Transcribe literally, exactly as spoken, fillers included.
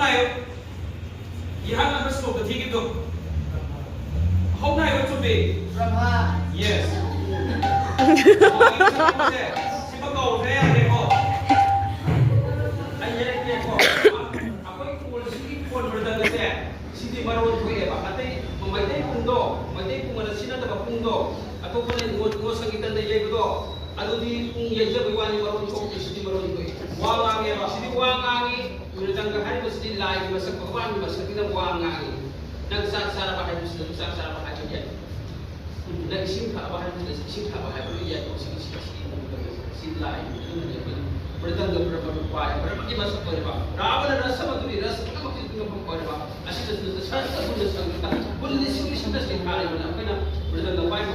ꯍꯥꯏꯌꯨ꯫ ꯏꯍꯥꯟ ꯍꯥꯟꯕ ꯁ꯭ꯂꯣꯛꯇ ꯊꯤꯈꯤꯕꯗꯣ꯫ ꯍꯧꯅ ꯍꯥꯏꯌꯨ, ꯆꯨꯝꯃꯤ꯫ ꯕ꯭ꯔꯍ꯭ꯃ꯫ Yes. ꯁꯤꯃ ꯀꯧꯈ꯭ꯔꯦ ꯌꯥꯔꯦꯀꯣ꯫ ꯑꯩ ꯌꯦꯛꯀꯦꯀꯣ꯫ ꯑꯩꯈꯣꯏ ꯀꯣꯜꯁꯤꯒꯤ ꯀꯣꯜ ꯃꯔꯗꯜꯁꯦ ꯁꯤꯗꯤ ꯃꯔꯣꯟ ꯊꯣꯛꯑꯦꯕ꯫ ꯑꯇꯩ ꯃꯩꯇꯩ ꯄꯨꯡꯗꯣ, ꯃꯩꯇꯩ ꯄꯨꯡ ꯑꯅ ꯁꯤ ꯅꯠꯇꯕ ꯄꯨꯡꯗꯣ, ꯑꯇꯣꯞꯄꯅ ꯅꯣꯠ, ꯅꯣꯠ ꯁꯪꯒꯤꯇꯟꯗ ꯌꯩꯕꯗꯣ, ꯑꯗꯨꯗꯤ ꯄꯨꯡ ꯌꯩꯖꯕꯩ ꯋꯥꯅꯤ, ꯃꯔꯣꯟ ꯊꯣꯛꯇꯦ꯫ ꯁꯤꯗꯤ ꯃꯔꯣꯟ ꯊꯣꯛꯑꯦ꯫ ꯋꯥ ꯉꯥꯡꯉꯦꯕ꯫ ꯁꯤꯗꯤ ꯋꯥ ꯉꯥꯡꯉꯤ꯫ ꯃ꯭ꯔꯤꯗꯪꯒ ꯍꯥꯏꯔꯤꯕꯁꯤꯗꯤ ꯂꯥꯏꯒꯤ ꯃꯁꯛ, ꯚꯒꯋꯥꯟꯒꯤ ꯃꯁꯛꯅꯤꯅ ꯋꯥ ꯉꯥꯡꯉꯤ꯫ ꯅꯪ ꯆꯥꯛ ꯆꯥꯔꯕ ꯍꯥꯏꯕꯁꯤꯗ ꯆꯥꯛ ꯆꯥꯔꯕ ꯍꯥꯏꯕ ꯌꯥꯏ꯫ ꯅꯪ ꯏꯁꯤꯡ ꯊꯛꯑꯕ ꯍꯥꯏꯕꯁꯤꯗ ꯏꯁꯤꯡ ꯊꯛꯑꯕ ꯍꯥꯏꯕ ꯌꯥꯏ꯫ ꯁꯤꯒꯤ, ꯁꯤꯒꯤ, ꯁꯤꯒꯤ ꯃꯑꯣꯡꯗ ꯁꯤ ꯂꯥꯏꯒꯤ ꯃꯇꯨꯡ ꯏꯟꯅ ꯑꯩꯈꯣꯏꯅ ꯃ꯭ꯔꯤꯗꯪꯒ ꯕ꯭ꯔꯍ꯭ꯃ ꯔꯨꯄꯥ ꯍꯥꯏꯕ ꯕ꯭ꯔꯍ꯭ꯃꯒꯤ ꯃꯁꯛ ꯑꯣꯏꯔꯤꯕ, ꯔꯥꯃꯅ ꯔꯁ ꯃꯗꯨꯔꯤ ꯔꯁ ꯄꯨꯝꯅꯃꯛꯀꯤ ꯃꯐꯝ ꯑꯣꯏꯔꯤꯕ, ꯑꯁꯤꯗꯁꯨ ꯁꯔꯁ ꯄꯨꯟꯅ ꯁꯪꯒꯤꯇ ꯄꯨꯟꯅ ꯁꯤꯒꯤ ꯁꯟꯗꯁꯀꯤ ꯊꯥꯔꯤꯕꯅ ꯑꯩꯈꯣꯏꯅ ꯃ꯭ꯔꯤꯗꯪꯒ ꯄꯥꯏꯕ